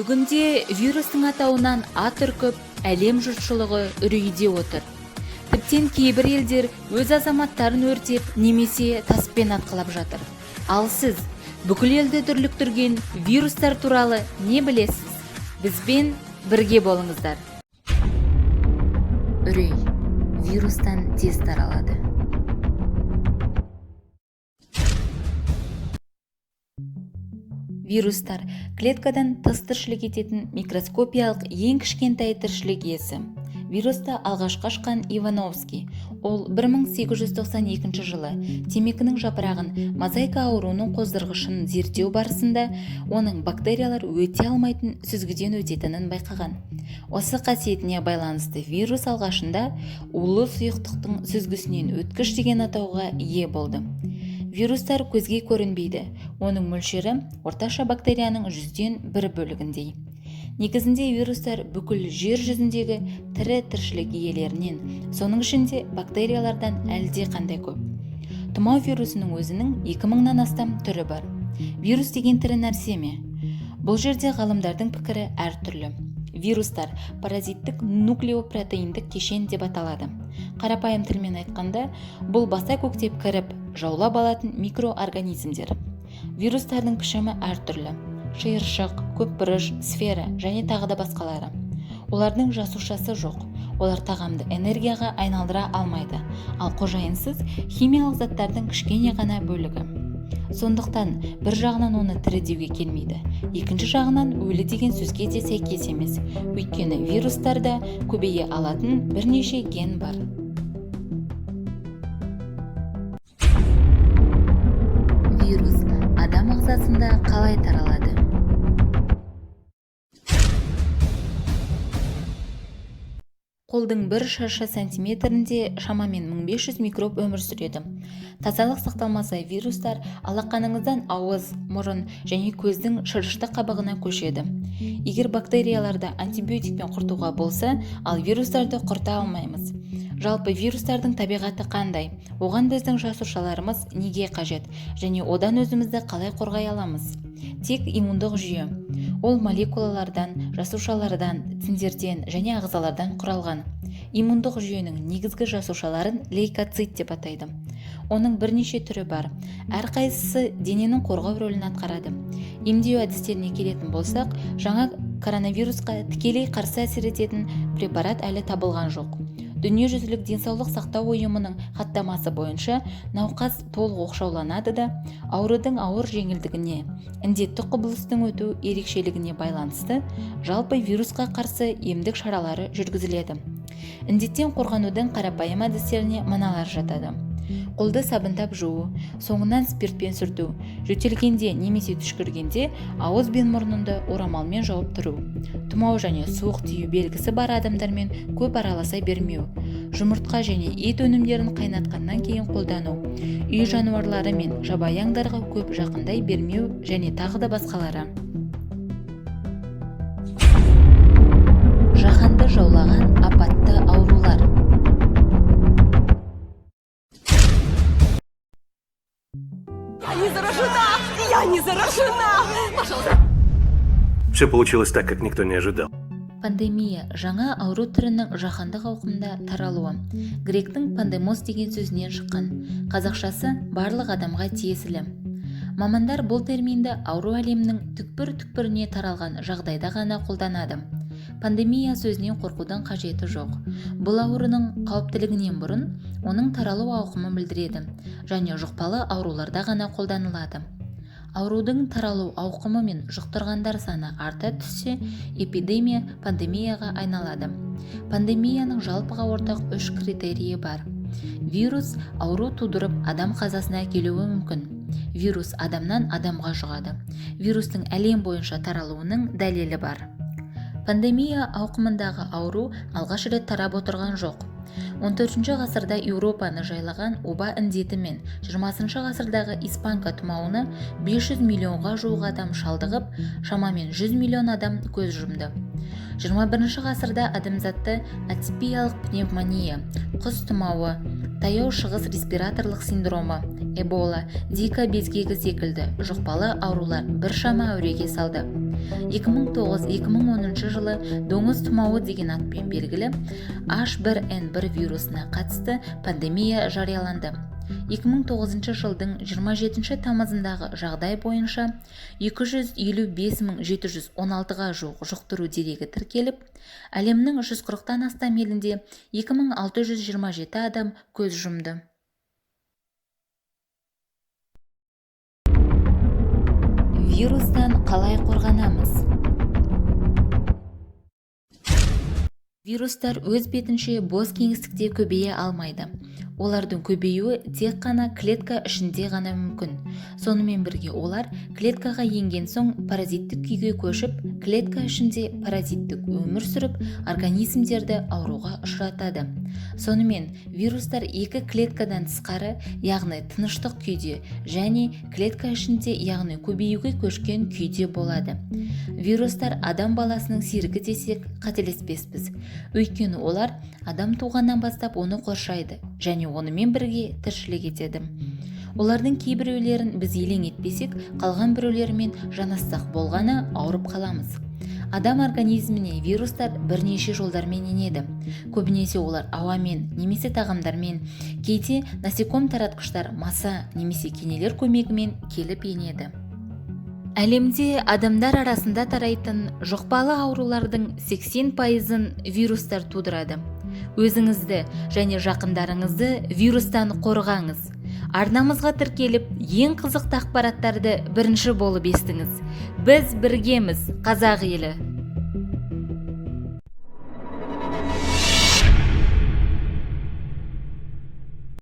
Бүгінде вирустың атауынан ат үркіп, әлем жұртшылығы үрейде отыр. Тіптен кейбір елдер өз азаматтарын өртеп немесе таспен атқылап жатыр. Ал сіз бүкіл елді дүрліктірген вирустар туралы не білесіз? Бізбен бірге болыңыздар. Үрей вирустан тез таралады. Вирустар клеткадан тыс тіршілік ететін микроскопиялық ең кішкентай тіршілік иесі. Вирусты алғашқы ашқан Ивановский. Ол 1892 жылы темекінің жапырағын мозаика ауруының қоздырғышын зерттеу барысында оның бактериялар өте алмайтын сүзгіден өтетінін байқаған. Осы қасиетіне байланысты вирус алғашында улы сұйықтықтың сүзгісінен өткіш деген атауға ие болды. Вирустар көзге көрінбейді, оның мөлшері орташа бактерияның 1/100 бөлігіндей. Негізінде вирустар бүкіл жер жүзіндегі тірі тіршілік иелерінен, соның ішінде бактериялардан әлде қандай көп. Тұмау вирусының өзінің 2000-нан астам түрі бар. Вирус деген тірі нәрсе ме? Бұл жерде ғалымдардың пікірі әртүрлі. Вирустар паразиттік нуклеопротеиндік кешен деп аталады. Қарапайым тілмен айтқанда, бұл баса көктеп кіріп, жаулап алатын микроорганизмдер. Вирустардың пішімі әртүрлі. Шиыршық, көпбұрыш, сфера және тағы да басқалары. Олардың жасушасы жоқ. Олар тағамды энергияға айналдыра алмайды, ал қожайынсыз химиялық заттардың кішкене ғана бөлігі. Сондықтан бір жағынан оны тірі деуге келмейді, екінші жағынан өлі деген сөзге де сәйкес емес, өйткені вирустарда көбейе алатын бірнеше ген бар. Вирус адам ағзасында қалай таралады? Қолдың бір шаршы сантиметрінде шамамен 1500 микроб өмір сүреді. Тазалық сақталмаса, вирустар алақаныңыздан ауыз, мұрын және көздің шырышты қабығына көшеді. Егер бактерияларды антибиотикпен құртуға болса, ал вирустарды құрта алмаймыз. Жалпы вирустардың табиғаты қандай? Оған біздің жасушаларымыз неге қажет және одан өзімізді қалай қорғай аламыз? Тек иммундық жүйе. Ол молекулалардан, жасушалардан, тіндерден және ағзалардан құралған. Иммундық жүйенің негізгі жасушаларын лейкоцит деп атайды. Оның бірнеше түрі бар. Әрқайсысы дененің қорғау рөлін атқарады. Емдеу әдістеріне келетін болсақ, жаңа коронавирусқа тікелей қарсы әсер ететін препарат әлі табылған жоқ. Дүниежүзілік денсаулық сақтау ұйымының хаттамасы бойынша науқас толық оқшауланады да, аурудың ауыр жеңілдігіне, індетті құбылыстың өту ерекшелігіне байланысты жалпы вирусқа қарсы емдік шаралары жүргізіледі. Індеттен қорғанудың қарапайым әдістеріне мыналар жатады. Қолды сабындап жуу, соңынан спиртпен сүрту, жөтелгенде немесе түшкіргенде ауыз бен мұрнынды орамалмен жауып тұру, тұмау және суық тию белгісі бар адамдармен көп араласа бермеу, жұмыртқа және ет өнімдерін қайнатқаннан кейін қолдану, үй жануарлары мен жабайы аңдарға көп жақындай бермеу және тағы да басқалары. Жаһанды жаулаған апатты аурулар. Я не заражена! Я не заражена! Пожалуйста! Все получилось так, как никто не ожидал. Пандемия жаңа ауру түрінің жаһандық ауқымда таралуы. Гректің пандемос деген сөзінен шыққан. Қазақшасы барлық адамға тиесілі. Мамандар бұл терминді ауру әлемнің түкпір-түкпіріне таралған жағдайда ғана қолданады. Пандемия сөзінен қорқудың қажеті жоқ. Бұл аурудың қауіптілігінен бұрын оның таралу ауқымын білдіреді және жұқпалы ауруларда ғана қолданылады. Аурудың таралу ауқымы мен жұқтырғандар саны арта түссе, эпидемия пандемияға айналады. Пандемияның жалпыға ортақ үш критерийі бар. Вирус ауру тудырып, адам қазасына әкелуі мүмкін. Вирус адамнан адамға жұғады. Вирустың әлем бойынша таралуының дәлелі бар. Пандемия ауқымындағы ауру алғаш рет тарап отырған жоқ. 14 ғасырда Еуропаны жайлаған оба індеті мен 20 ғасырдағы испанка тұмауына 500 миллионға жуық адам шалдығып, шамамен 100 миллион адам көз жұмды. 21 ғасырда адамзатты атипиялық пневмония, құс тұмауы, таяу шығыс респираторлық синдромы, эбола, зика безгегі секілді жұқпалы аурулар біршама әуреге салды. 2009-2010 жылы доңыз тұмауы деген атпен белгілі H1N1 вирусына қатысты пандемия жарияланды. 2009 жылдың 27 тамызындағы жағдай бойынша 255 716-ға жуық жұқтыру дерегі тіркеліп, әлемнің 140-тан астам елінде 2627 адам көз жұмды. Вирустан қалай қорғанамыз? Вирустар өз бетінше бос кеңістікте көбейе алмайды. Олардың көбеюі тек қана клетка ішінде ғана мүмкін. Сонымен бірге олар клеткаға енген соң паразиттік күйге көшіп, клетка ішінде паразиттік өмір сүріп, организмдерді ауруға ұшыратады. Сонымен, вирустар екі клеткадан тысқары, яғни тыныштық күйде, және клетка ішінде, яғни көбеюге көшкен күйде болады. Вирустар адам баласының серігі десек, қателеспеспіз. Өйткені олар адам туғаннан бастап оны қоршайды және онымен бірге тіршілік етеді. Олардың кейбіреулерін біз елең етпесек, қалған біреулерімен жанассақ болғаны, ауырып қаламыз. Адам организміне вирустар бірнеше жолдармен енеді. Көбінесе олар ауамен немесе тағамдармен, кейде насеком таратқыштар, маса немесе кенелер көмегімен келіп енеді. Әлемде адамдар арасында тарайтын жұқпалы аурулардың 80 пайызын вирустар тудырады. Өзіңізді және жақындарыңызды вирустан қорғаңыз. Арнамызға тіркеліп, ең қызықты ақпараттарды бірінші болып естіңіз. Біз біргеміз, қазақ елі!